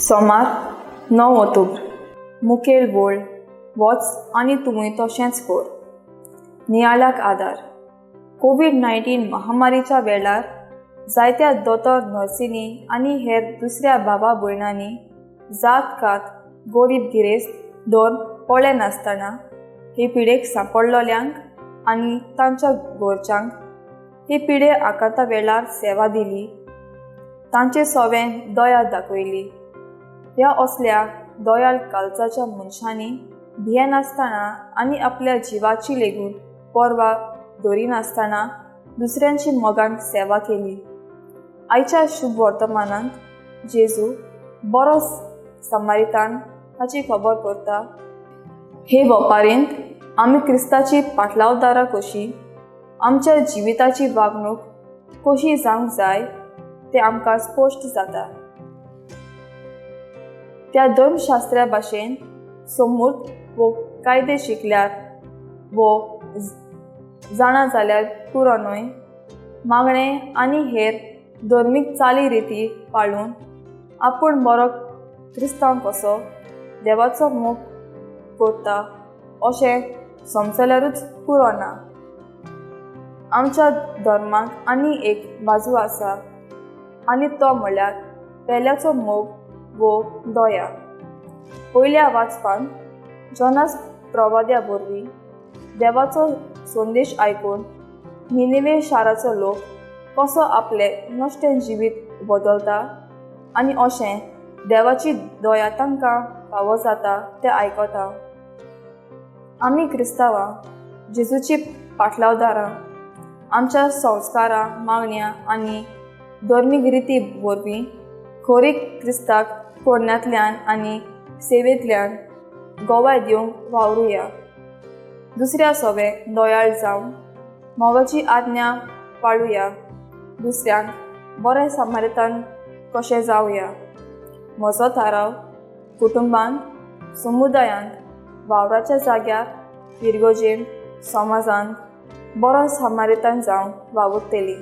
सोमार 9 ऑक्टोबर. मुखेल वळ वच आनी तुमी तशेंच कर. नियाळाक आदार. कोवीड-19 महामारीच्या वेळार जायत्या दोतोर, नर्सींनी आनी हेर दुसऱ्या भावा भयणांनी जात कात, गोरीब गिरेस्त धर्म पळयनासतना हे पिडेक सांपडलेल्यांक आनी तांच्या घरच्यांक हे पिडे आकांता वेळार सेवा दिली, तांचे सोवें दया दाखयली. ह्या असल्या दयाळ कालचाच्या मनशांनी भियेनासतना आनी आपल्या जिवाची लेगून पर्वा दवरिनासतना दुसऱ्यांची मोगान सेवा केली. आयच्या शुभ वर्तमानांत जेजू बरो समारितान हाची खबर करता. हे वपारींत आमी क्रिस्ताची पाटलावदारां कशी, आमच्या जिविताची वागणूक कशी जावंक जाय तें आमकां स्पश्ट जाता. त्या धर्मशास्त्रा भाशेन समूर्त वो कायदे शिकल्यार वो जाणा जाल्यार पुरो न्हय, मागणें आनी हेर धर्मीक चाली रिती पाळून आपूण बरो क्रिस्तांव कसो देवाचो मोग करता अशें समजल्यारूच पुरो ना. आमच्या धर्माक आनी एक बाजू आसा आनी तो म्हळ्यार पेल्याचो मोग वो दया. पयल्या वाचपान जोनास प्रवाद्या वरवीं देवाचो संदेश आयकून निनेवे शाराचो लोक कसो आपलें नश्टें जिवीत बदलता आनी अशें देवाची दया तांकां फावो जाता तें आयकता. आमी क्रिस्तांवां जेजूची पाटलावदारां आमच्या संस्कारां, मागण्या आनी धर्मीक रिती वरवीं खरी क्रिस्ताक करण्यांतल्यान आनी सेवेंतल्यान गवाय दिवंक वावरुया. दुसऱ्या सोवें दयाळ जावन मोगाची आज्ञा पाळुया. दुसऱ्यांक बरें समारितान कशें जावया. म्हजो थाराव कुटुंबांत, समुदायांत, वावराच्या जाग्यार, पिरगोजेंत, समाजांत बरो समारितान जावंक वावुरतली.